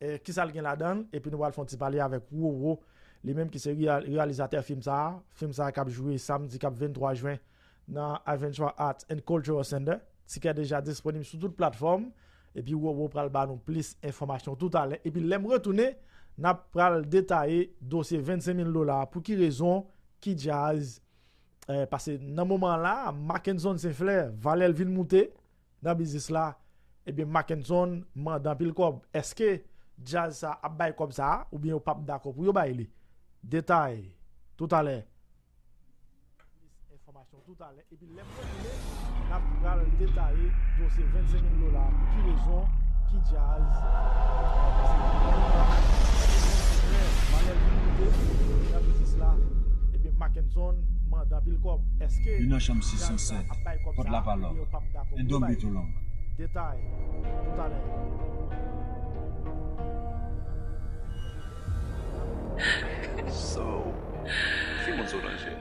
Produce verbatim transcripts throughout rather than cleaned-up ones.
e kisa l gen ladan l, epi nou pral fè yon ti pale avèk Roro, li menm ki se reya-, reyalizatè fim sa a. Fim sa a k ap jwe samdi k ap venntwa jen nan Aventura Arts and Cultural Center. Tikè deja disponib sou tout platfòm, epi Roro pral ba nou plis enfòmasyon toutalè. Epi lè m retounen, n ap pral detaye dosye vennsenk mil dola a. Pou ki rezon, ki djaz, eh, paske nan moman la, Mackenson St Fleur, valè l vin moute nan biznis la, ebyen, Mackenson mande anpil kòb. Èske djaz sa ap bay kòb sa a, oubyen yo p ap dakò pou yo bay li? Detay, toutalè. Plis enfòmasyon toutalè. Epi lè m retounen, n ap pral detaye dosye vennsenk mil dola. Pou ki rezon, ki djaz, paske valè l vin moute nan biznis la, ebyen, Mackenson mande anpil kòb. Èske djaz sa ap bay kòb sa a, oubyen yo p ap dakò pou yo bay li? Detay, toutalè. So, ki moun Solange ye?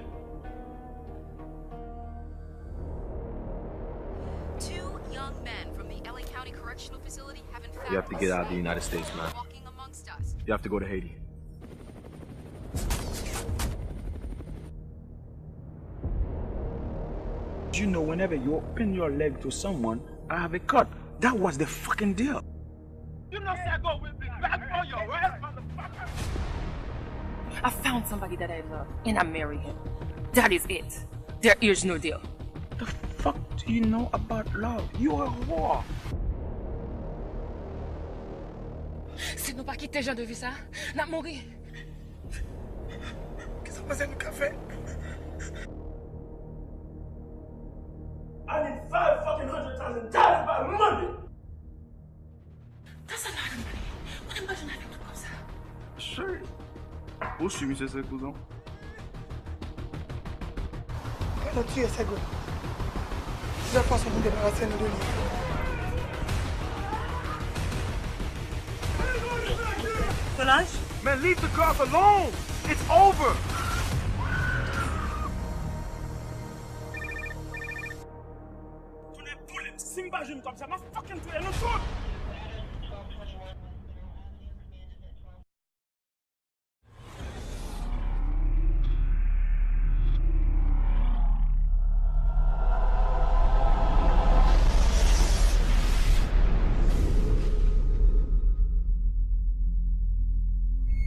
Two young men from the L A County Correctional Facility have been found. You have to get out of the United States, man. Walking amongst us. You have to go to Haiti. You know, whenever you open your leg to someone, I have a cut. That was the fucking deal. You know Sego will be back on your ass, motherfucker. I found somebody that I love, and I marry him. That is it. There is no deal. The fuck do you know about love? You a whore. Si nou pa kite jan de vi sa, n ap mouri. Kisa w panse nou ka fè? I need five fucking hundred thousand dollars by Monday. That's a lot of money. Kote m pral jwenn avèk tout kòb sa? Shit. Ou si misye se kouzan? Mwen nou tiye Sego. Sèl fason pou m debarase nou de li. Solange? Man, leave the girls alone. It's over. Tounen boule m. Si m pa jwenn kòb sa, m ap fucking touye nou tout.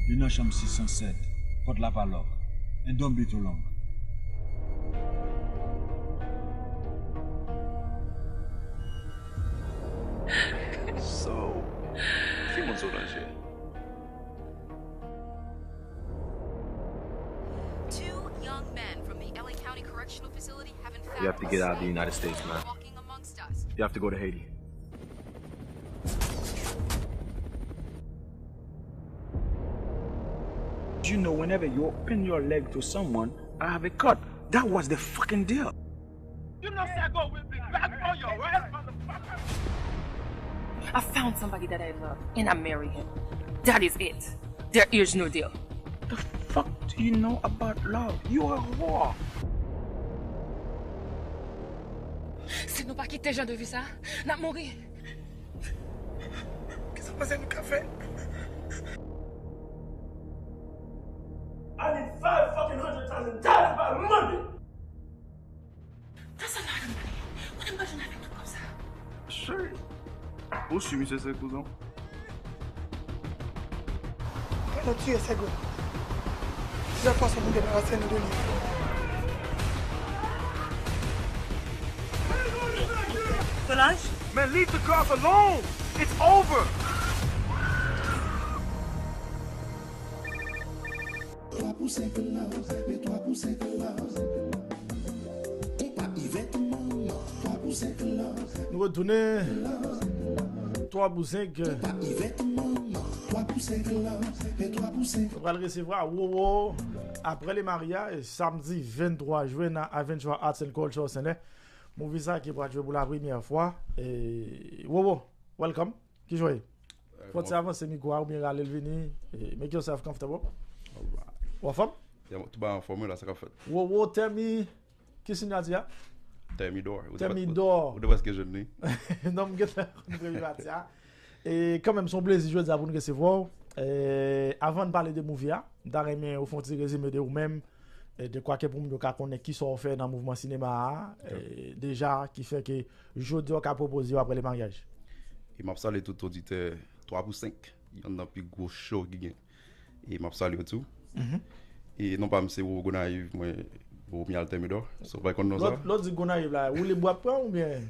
Li nan chanm sis san sèt, pòt la pa lòk, and don't be too long. So, ki moun Solange ye? Two young men from the L A County Correctional Facility have been found. You have to get out of the United States, man. Walking amongst us. You have to go to Haiti. You know, whenever you open your leg to someone, I have a cut. That was the fucking deal. You know Sego will be back on your ass, motherfucker. I found somebody that I love, and I marry him. That is it. There is no deal. The fuck do you know about love? You a whore. Si nou pa kite jan de vi sa, n ap mouri. Kisa w panse nou ka fè? I need five fucking hundred thousand dollars by Monday. That's a lot of money. Kote m pral jwenn avèk tout kòb sa? Shit. Ou si misye se kouzan? Fò nou tiye Sego. Sèl fason pou m debarase nou de li. Solange? Man, leave the girls alone. It's over. Twa pou senk love, men twa pou senk love. Konpa Ivèt manman, twa pou senk love. Nou retounen. Twa pou senk. Konpa Ivèt manman, twa pou senk love, men twa pou senk. Nou pral resevwa Roro apre le marya, samdi venntwa jen nan Aventura Arts and Culture Center. Movie sa ki pral jwe pou la premyè fwa. E, Roro, welcome. Ki jan w ye? Fò w ti avanse mikwo a oubyen rale l vini. E, make yourself comfortable. Alright. Ou anfòm? Yeah, tout bagay anfòm wi la, sa k ap fèt? Roro, Tèmi, ki sinyati a? Tèmidò. Ou te Tèmidò. Ou te prèske jwenn li. Non, m gentan konn premye pati a. E kanmenm, se yon plezi jodi a pou n resevwa w. E, avan n pale de movie a, m ta renmen ou fè yon ti rezime de ou menm, e, de kwa ke pou moun yo ka konnen kisa w fè nan mouvman sinema a, e, deja, ki fè ke jodi a w ka pwopoze yo Après le mariage. E m ap salye tout oditè twa pou senk, yonn nan pi gwo show ki gen. E m ap salye w tou. E non pa m se Roro Gonayiv, mwen Romuald Thermidor. So, w pa konn non sa? Lè w di Gonayiv la, woulib w ap pran oubyen?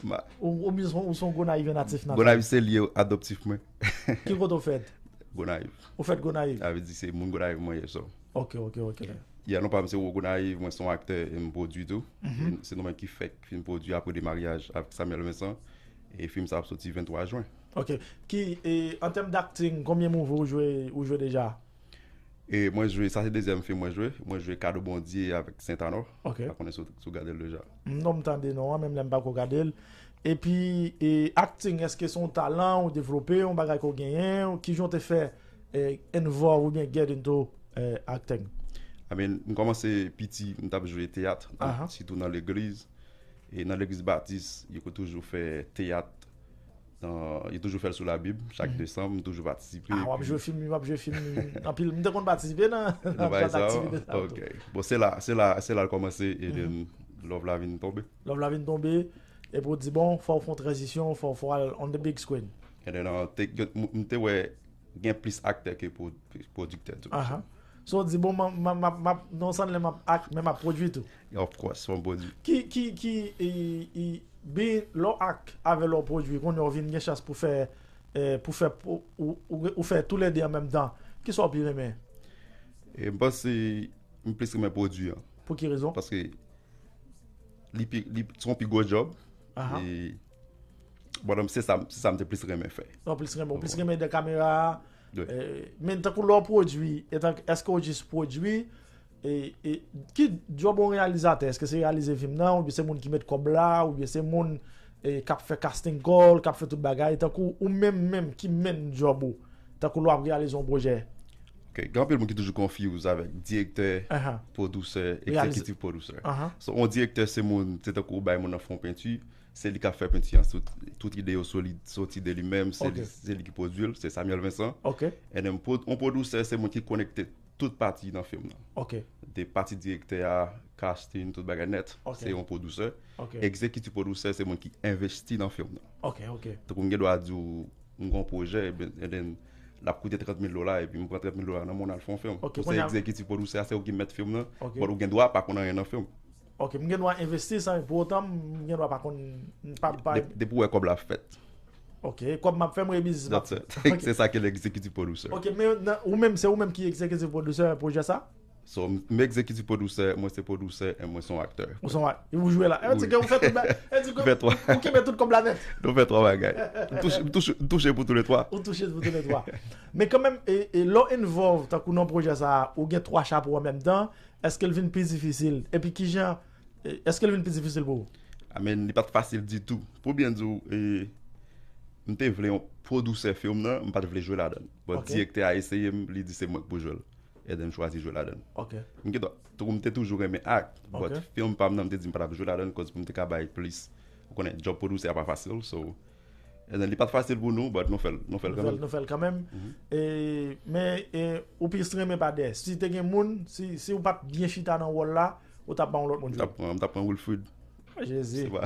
Ou, ou, ou se yon Gonayiv natif natal? Gonayiv se lye adoptif mwen. Ki kote w fèt? Gonayiv. Ou fèt Gonayiv? Sa vle di se moun Gonayiv mwen ye, so. Ok, ok, ok. Yeah, non pa m se Roro Gonayiv, mwen se yon aktè e m pwodui tou. Se nou menm ki fèk fin pwodui Après le mariage avèk Samuel Vincent. E fim sa ap soti venntwa jen. Ok. Ki, e, an tèm d'acting, konbyen movie ou jwe, ou jwe deja? E mwen jwe, sa se dezyèm fim mwen jwe. Mwen jwe Kado Bondye avèk Sentano. Ok. M pa konnen si w, si w gade l deja. Non, m tande non an, menm lè m pako gade l. Epi, e, acting, èske se yon talan ou devlope, yon bagay ke w genyen, ou kijan w te fè, e, involve oubyen get into, e, acting? I mean, m kòmanse piti, m t ap jwe teyat, sitou nan legliz. E nan legliz batis, yo ko toujou fè teyat. Nan, yo toujou fè l sou Labib, chak desanm, m toujou patisipe. Ah, w ap jwe fim, w ap jwe fim anpil. M te konn patisipe nan, nan jan aktivite sa tou. Bon, se la, se la, se la l kòmanse, e then love la vin tonbe. Love la vin tonbe, epi w di, bon, fò w fè yon tranzisyon, fò, fò w al on the big screen. And then, uh, te, yo, m, m te wè gen plis aktè ke pwo-, pwodiktè tou. Aha. So w di, bon, m, m, m, m, m, nan yon sèl lè m ap ak, men m ap pwodui tou. Of course, fò m pwodui. Ki, ki, ki, e, e, bi, lè w ak, avè lè w pwodui, kounye a w vin gen chans pou fè, e, pou fè, pou, ou, ou, ou fè toulède an menm tan. Kisa w pi renmen? E, m panse, m plis renmen pwodui an. Pou ki rezon? Paske li pi, li, se yon pi gwo djòb. Aha. E, Bon, se sa, se sa m te plis renmen fè. Ou plis renmen, ou plis renmen dèyè kamera a. Wi. E, men tankou lè w pwodui, etan, èske w jis pwodui? E, e, ki djòb yon reyalizatè? Èske se reyalize fim nan, oubyen se moun ki met kòb la, oubyen se moun, e, k ap fè casting call, k ap fè tout bagay? Tankou ou menm, menm ki menm djòb ou, tankou lè w ap reyalize yon pwojè? Ok, gen anpil moun ki toujou confuse avèk direktè, pwodisè, egzekitif pwodisè. So, yon direktè se moun, se tankou ou bay moun nan fon penti, se li k ap fè penti an, tout, tout ide yo solid, soti de li menm, se li, se li ki pwodui l, se Samuel Vincent. Ok. And then, pwo-, yon pwodisè, se moun ki konekte tout pati nan fim nan. Ok. De pati direktè a, casting, tout bagay nèt, se yon pwodisè. Ok. Egzekitif pwodisè, se moun ki envesti nan fim nan. Ok, ok. Tankou m gen dwa di w, m gen yon pwojè, and then, l ap koute trant mil dola, epi m pran trant mil dola nan men w, n al fè yon fim. Ok, ou se egzekitif pwodisè a, se ou ki mèt fim nan, but ou gen dwa pa konn anyen nan fim. Ok, m gen dwa envesti san, pou otan, m gen dwa pa konn, pa, pa. De-, depi w wè kòb la ap fèt. Ok, kòb m ap fè, m wè biznis m ap fè. That's it. Se sa ki rele egzekitif pwodisè. Ok, men ou menm, se ou menm ki egzekitif pwodisè pwojè sa? So, m egzekitif pwodisè, mwen se pwodisè, e mwen se yon aktè. Ou se yon ak-, ou jwe la. E di ke ou fè tout ba-, e di ke ou kenbe tout kòb la nèt. Nou fè twa bagay. M touche, m touche, m touche pou toulètwa. Ou touche pou toulètwa. Men kanmenm, e, e lè w involve, tankou nan pwojè sa a, ou gen twa chapo an menm tan, èske l vin pi difisil? Epi kijan, e, èske l vin pi difisil pou ou? I mean, li pa t fasil ditou. Pou byen di w, e, m te vle yon pwodisè fim nan, m pa t vle jwe ladan l. But direktè a eseye m, li di se mwen k pou jwe l. And then m chwazi jwe ladan l. Ok. M gen dwa, tankou m te toujou renmen act, but fim pa m nan, m te di m pa t ap jwe ladan l, cause pou m te ka bay plis. Ou konnen, djòb pwodisè a pa fasil, so, and then li pa t fasil pou nou, but nou fè l, nou fè l kanmenm. Nou fè l, nou fè l kanmenm. E, men, e, ou plis renmen pa dèyè. Si te gen moun, si, si ou pa t byen chita nan wòl la, ou t ap ba yon lòt moun jwe. M t ap pran, m t ap pran Wilfrid. Jezi. Se pa,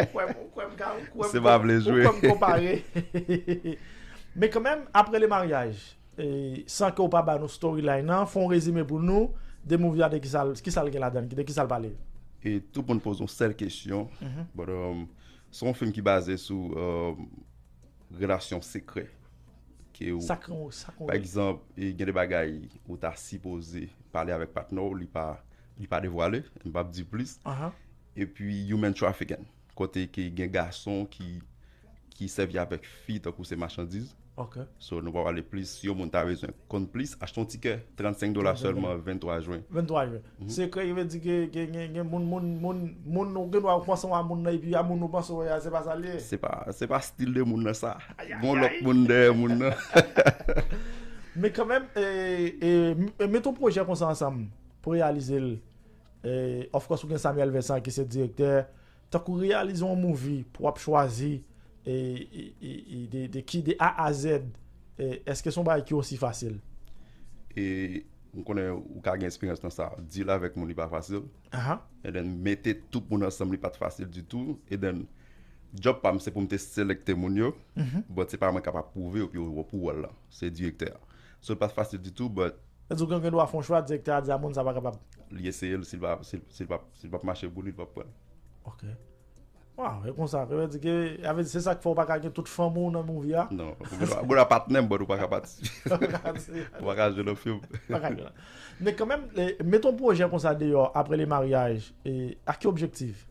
ou kwè m, ou kwè m ka, ou kwè m, se pa vle jwe. Ou kwè m konpare. Men kanmenm, Après le mariage, e, san ke w pa ba nou storyline nan, fè yon rezime pou nou de movie a, de kisa l, kisa l gen ladan l, de kisa l pale. E tout moun poze yon sèl kesyon, but, um, se yon fim ki baze sou, um, relasyon sekrè. Ke ou, pa egzanp, e, gen de bagay ou ta sipoze pale avèk patnè w, li pa, li pa devwale, m p ap di plis. Epi human trafficking, kote ke gen gason ki, ki sèvi avèk fi tankou se machandiz. Ok. So, nou pa pale plis, si yon moun ta bezwen konn plis, achte yon tikè, trannsenk dola sèlman, venntwa jen. Venntwa jen. Sekrè, ki vle di ke, ke gen, gen moun, moun, moun, moun, ou gen dwa panse w a moun nan, epi a moun ou panse w a, se pa sa l ye. Se pa, se pa stil de moun nan sa. Gon lòt moun dèyè moun nan. Men kanmenm, e, e, m-, e, met yon pwojè konsa ansanm pou reyalize l. E, of course, ou gen Samuel Vincent ki se direktè. Tankou reyalize yon movie pou w ap chwazi, e, e, e, e de, de ki de A a Z, e, èske se yon bagay ki osi fasil? E m konnen ou ka gen eksperyans nan sa. Deal avèk moun li pa fasil. Aha. And then mete tout moun ansanm li pa t fasil ditou. And then job pa m se pou m te selekte moun yo. Mhm. But se pa mwen k ap apwouve yo pou yo pou wòl la. Se direktè a. So li pa t fasil ditou, but Sa di w gen dwa fè yon chwa, direktè a di a moun sa pa kapab. Li eseye l, si l pa, si l, si l pa, si l p ap mache pou li, li p ap pran l. Ok. Waw, e konsa, sa vle di ke, sa vle di se sa k fè w pa ka gen tout fanm ou nan movie a? Non, ou gen dwa, ou gen dwa patnè m, but ou pa ka patisipe. Ou pa ka jwe nan fim. Pa ka jwe la. Men kanmenm, eh, met yon pwojè konsa deyò, apre le maryaj, e ak ki objektif?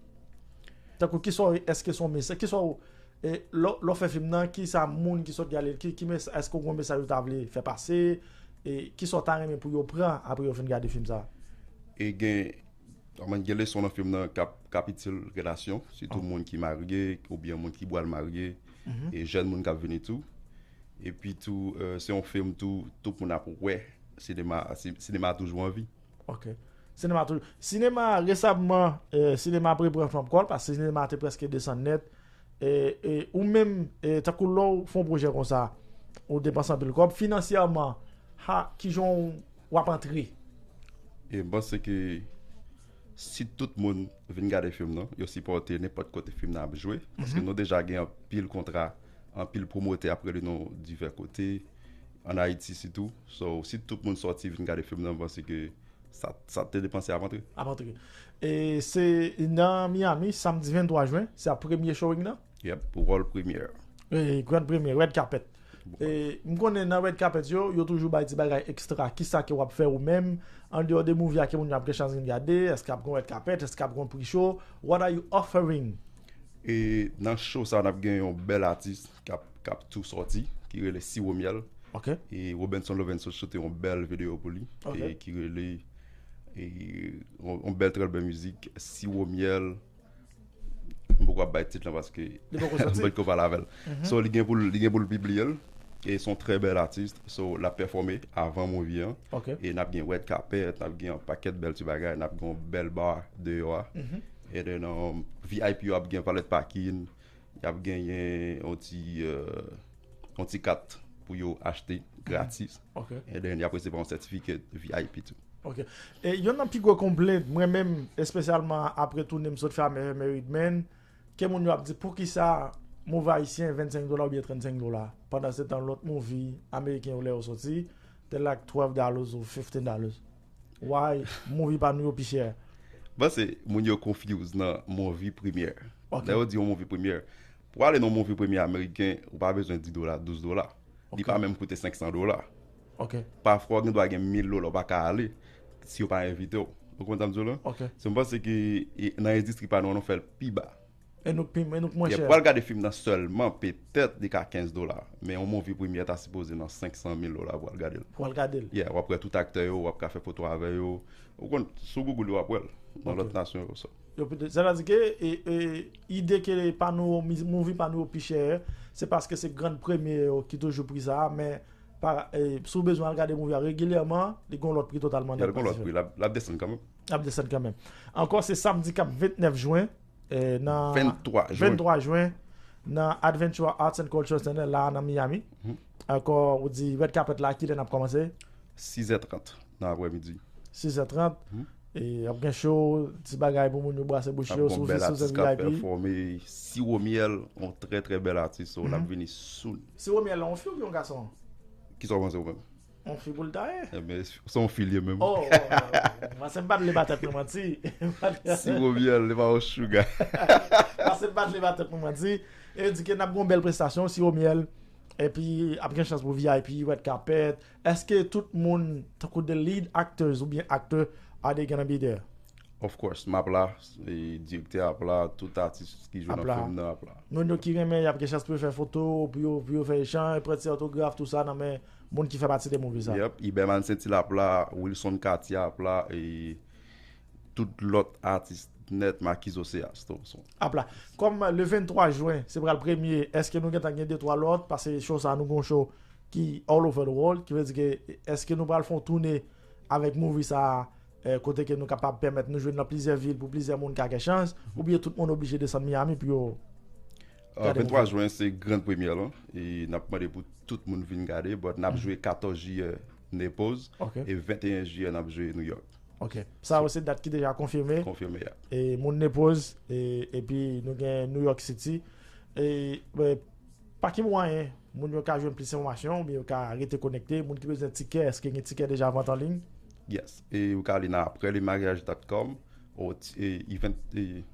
Tankou, kisa w, èske se yon mesaj, kisa w, e lè, lè w fè fim nan, kisa moun ki sot gade l, ki, ki mes-, èske w gen yon mesaj ou ta vle fè pase? E kisa w ta renmen pou yo pran apre yo fin gade fim sa? E gen, kòman gen leson nan fim nan k ap, k ap itil relasyon, sitou moun ki marye oubyen moun ki pral marye, e jèn moun k ap vini tou. Epi tou, eh, se yon fim tou, tout moun ap wè sinema, si-, sinema toujou an vi. Ok. Sinema toujou. Sinema, resamman, eh, sinema ap reprann fanm kò l, paske sinema te prèske desann nèt. E, e, ou menm, e, tankou lè w fè yon pwojè konsa, ou depanse anpil kòb, finansyèman, ha, kijan w ap antre? E m panse ke si tout moun vin gade fim nan, yo sipòte nenpòt kote fim nan ap jwe, paske nou deja gen anpil kontra, anpil pwomotè ap rele nou divè kote, ann Ayiti sitou. So, si tout moun sòti vin gade fim nan, m panse ke sa, sa te depanse ap antre. Ap antre. E se nan Miami, samdi venntwa jen, se ap premye showing nan? Yep, pou world premiere. E, grand premiere, red carpet. E, m konnen nan red carpet yo, yo toujou bay ti bagay ekstra. Kisa ke w ap fè ou menm, andeyò de movie a ke moun yo ap gen chans vin gade, èske ap gen red carpet, èske ap gen pre-show? What are you offering? E nan show sa, n ap gen yon bèl atis k ap, k ap tou sòti, ki rele Siwo Myèl. Ok. E Robenson Lovenso chante yon bèl videyo pou li, ok, e ki rele, e yon, yon bèl, trè bèl mizik, Siwo Myèl. M poko ap bay tit lan paske li poko sòti. M poko pale avè l. Mhm. So, li gen pou l, li gen pou l pibliye l. E se yon trè bèl atis. So, l ap pèfòme avan movie an. Ok. E n ap gen red carpet, n ap gen yon pakèt bèl ti bagay, n ap gen yon bèl bar deyò a. Mhm. E then, um, V I P yo ap gen valet parking, y ap genyen yon ti, euh, yon ti kat pou yo achte gratis. Ok. E then, y ap resevwa yon certificate V I P tou. Ok. E youn nan pi gwo konplent, mwen menm, espesyalman apre toune m sot fè a Mary Mary Read Men, ke moun yo ap di, "Poukisa movie ayisyen vennsenk dola oubyen trannsenk dola?" Pandan se tan, lòt movie ameriken yo, lè yo soti, they like twelve dollars ou fifteen dollars. Why movie pa nou yo pi chè? M panse moun yo confuse nan movie premyè. Ok. Lè yo di yon movie premyè, pou ale nan yon movie premyè ameriken, ou pa bezwen dis dola, douz dola. Li, ok, pa menm koute senk san dola. Ok. Pafwa, w gen dwa gen mil dola, ou pa ka ale si yo pa envite w. Ou konprann sa m di w la? Ok. So, m panse ke, e, nan endistri pa nou an, nou fè l pi ba. E nou k pi, e nou k mwen chè. Pou al gade fim nan sèlman, petèt li ka kenz dola. Men yon movie premyè ta sipoze nan senk san mil dola pou al gade l. Pou al gade l. Yeah, w ap wè tout aktè yo, w ap ka fè foto avè yo. Ou konn, sou Google yo, w ap wè l. Nan, ok, lòt nasyon yo, sa. Yo pito, sètadi ke, e, e, ide ke pa nou, miz-, movie pa nou yo pi chè, se paske se grand premye yo ki toujou pri sa a, men pa, e, si w bezwen al gade movie a regilyèman, li gon lòt pri totalman nèt. Yeah, li gon lòt diferan. Pri, l ap, l ap desann kanmenm. L ap desann kanmenm. Ankò, se samdi k ap vennèf jen, e, nan venntwa jen. Venntwa jen, nan Adventure Arts and Culture Center, la nan Miami. Mhm. Ankò, ou di red carpet la, kilè n ap kòmanse? Sizè trant nan aprèmidi. Sizè trant. Mhm. E ap gen show, ti bagay pou moun yo brase bouch yo, sou, sou V I P. Ap gen yon bèl atis k ap pèfòme, Siwo Myèl, yon trè, trè bèl atis, so, l ap vini soon. Siwo Myèl la, yon fi oubyen yon gason? Kisa w panse ou menm? Yon fi pou l ta ye? Enben, se yon fi l ye menm. Oh, oh, oh, oh. Paske m pa t vle ba tèt mwen manti. Siwo Myèl, li pa yon sugar. Paske m pa t vle ba tèt mwen manti. E di ke n ap gen yon bèl prestasyon, Siwo Myèl. Epi, ap gen chans pou V I P, red carpet. Èske tout moun, tankou the lead actors oubyen actor, are they gonna be there? Of course, m ap la, e, direktè ap la, tout atis ki jwe nan fim nan ap la. Moun yo ki renmen, y ap gen chans pou yo fè foto, pou yo, pou yo fè echanj, pran ti otograf, tou sa, nan men moun ki fè pati de movie sa. Yep, Iberman Saintil ap la, Wilson Katia ap la, e tout lòt atis nèt, Makizo Seas, tou, son. Ap la. Kòm le venntwa jen, se pral premye, èske nou gentan gen de twa lòt? Paske show sa, nou gon show ki all over the world, ki vle di ke, èske nou pral fè yon toune avèk movie sa, eh, kote ke nou kapab pèmèt nou jwe nan plizyè vil pou plizyè moun ka gen chans, oubyen tout moun oblije desann Miami pou yo? Ah, ventwa jwen, se grand premyè lan. E n ap mande pou tout moun vin gade, but n ap jwe katòz jiyè Naples, e venteyen jiyè n ap jwe New York. Ok. Sa yo se dat ki deja konfime. Konfime, ya. E moun Naples, e, epi nou gen New York City. E, e, pa ki mwayen moun yo ka jwenn plis enfòmasyon oubyen yo ka rete konekte? Moun ki bezwen tikè, èske gen tikè deja vant an liy? Yes. E ou ka ale nan après le mariage dot com ou ti- e, event, e,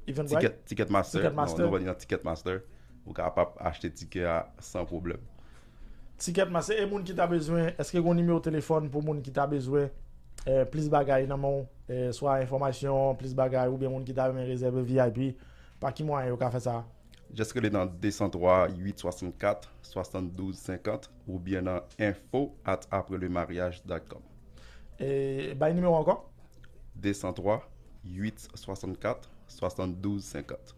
Eventbrite? Ticket, Ticketmaster. Ticketmaster. Non, nou vann li nan Ticketmaster. Ou kapab achte tikè a san pwoblèm. Ticketmaster, e moun ki ta bezwen, èske gen nimewo telefòn pou moun ki ta bezwen, eh, plis bagay nan men w, eh, swa enfòmasyon, plis bagay, oubyen moun ki ta renmen rezève V I P, pa ki mwayen yo ka fè sa? Just rele nan de san twa, uit swasannkat, swasanndouz senkant oubyen nan info at après le mariage dot com. E, bay nimewo ankò? De san twa, uit swasannkat, swasanndouz senkant.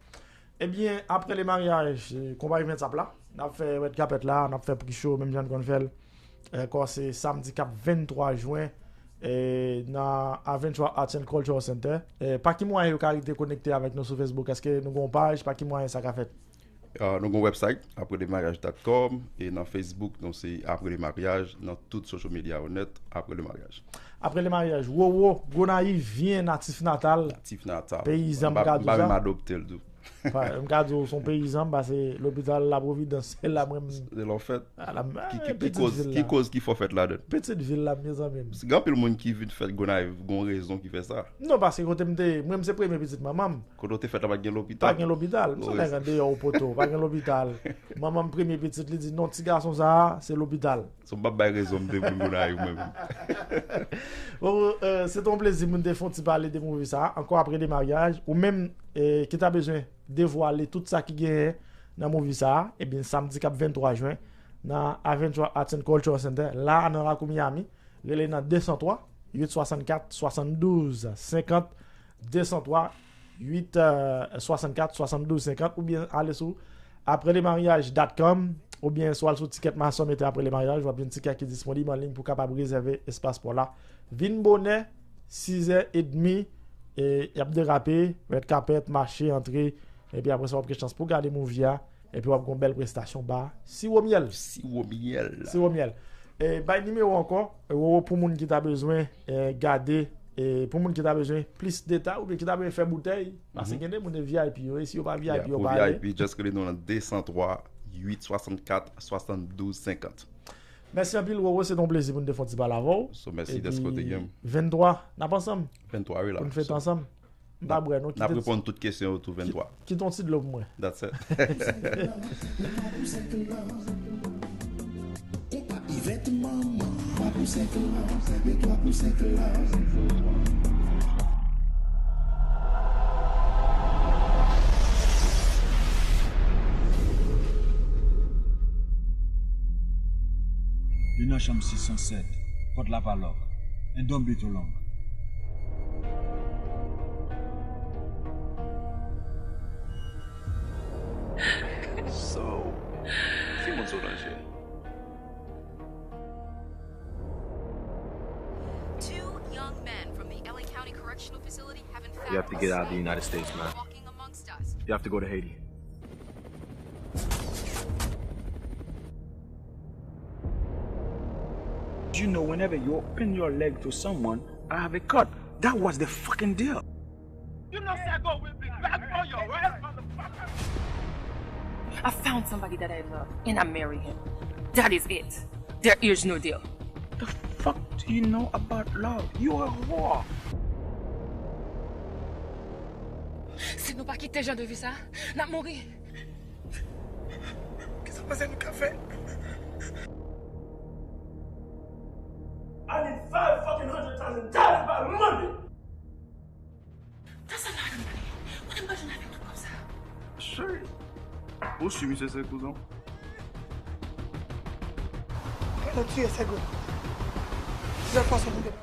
Ebyen, après le mariage, eh, konpayi Events ap la. N ap fè Red Carpet la, n ap fè pre-show, menm jan n konn fè l. Eh, ankò, se samdi k ap venntwa jen, eh, nan Aventura Arts and Cultural Center. Eh, pa ki mwayen yo ka rete konekte avèk nou sou Facebook? Èske nou gen yon paj? Pa ki mwayen sa ka fèt? Ah, nou gen yon website, après le mariage dot com, e nan Facebook, nou se Après le mariage, nan tout social media yo nèt, Après le mariage. Après le mariage, Roro, Gonayiv, vyen natif natal. Natif natal. Peyizan, m ka di w sa. M pa menm adopte l tou. Pa, m ka di w, se yon peyizan, m pase lopital Laprovidans, se la mwen menm. Se la w fèt. Ah, la, ah, ki, ki, ki koz, ki koz ki fè w fèt ladan l? Pitit vil la, mezanmi. Gen anpil moun ki vin fèt Gonayiv, gen yon rezon ki fè sa. Non, paske kote m te, mwen, m se premye pitit manman m. Kote w te fèt la pa t gen lopital? Pa gen lopital. M se nèg andeyò Opoto, pa gen lopital. Manman m premye pitit, li di, "Non, ti gason sa a, se lopital." So, m p ap bay rezon m te vin Gonayiv mwen menm. Bon, eh, se te yon plezi pou n te fè yon ti pale de movie sa a. Ankò, après le mariage, ou menm, eh, ki ta bezwen devwale tout sa ki genyen nan movie sa a, ebyen, samdi k ap venntwa jen, nan Aventura Arts and Cultural Center, la a nan Lakou Miami, rele nan de san twa, uit swasannkat, swasanndouz senkant, de san twa, uit swasannkat, swasanndouz senkant, oubyen ale sou après le mariage dot com, oubyen swa al sou Ticketmaster, mete après le mariage, w ap jwenn tikè ki disponib an liy pou w kapab rezève espas pa w la. Vin bonè, sizè edmi, e y ap derape, red carpet, mache, antre, epi apre sa, w ap gen chans pou w gade movie a, epi w ap gen yon bèl prestasyon ba Siwo Myèl. Siwo Myèl. Siwo Myèl. E, bay nimewo ankò, e, Roro, pou moun ki ta bezwen, e, gade, e, pou moun ki ta bezwen plis detay, oubyen ki ta bezwen fè boutèy, paske gen de moun de V I P yo, e si yo pa V I P, yo pa ale. Pou V I P, just rele nou nan de san twa, uit swasannkat, swasanndouz senkant. Mèsi anpil, Roro, se te yon plezi pou n te fè yon ti pale avè w. So, mèsi dèske w te gen m. Epi, venntwa, n ap ansanm. Venntwa, wi, la. Pou n fete ansanm. M pa bwè, non. N ap reponn tout kesyon yo tou venntwa. Kite yon ti dlo pou mwen. That's it. Konpa Ivèt manman. Twa pou senk lan, men twa pou senk lan. Li nan chanm sis san sèt, pòt la pa lòk. And don't be too long. So, ki moun sou danje? Two young men from the L A County Correctional Facility have been found asleep walking amongst us. You have to get out of the United States, man. You have to go to Haiti. You know, whenever you open your leg to someone, I have a cut. That was the fucking deal. You know Sego will be back for your ass, motherfucker. I found somebody that I love, and I marry him. That is it. There is no deal. The fuck do you know about love? You a whore. Si nou pa kite jan de vi sa, n ap mouri. Kisa w panse nou ka fè? I need five fucking hundred thousand dollars by Monday. That's a lot of money. Kote m pral jwenn avèk tout kòb sa? Cheri, ou si misye se kouzin w? Mwen nou tiye Sego. Sèl fason pou m te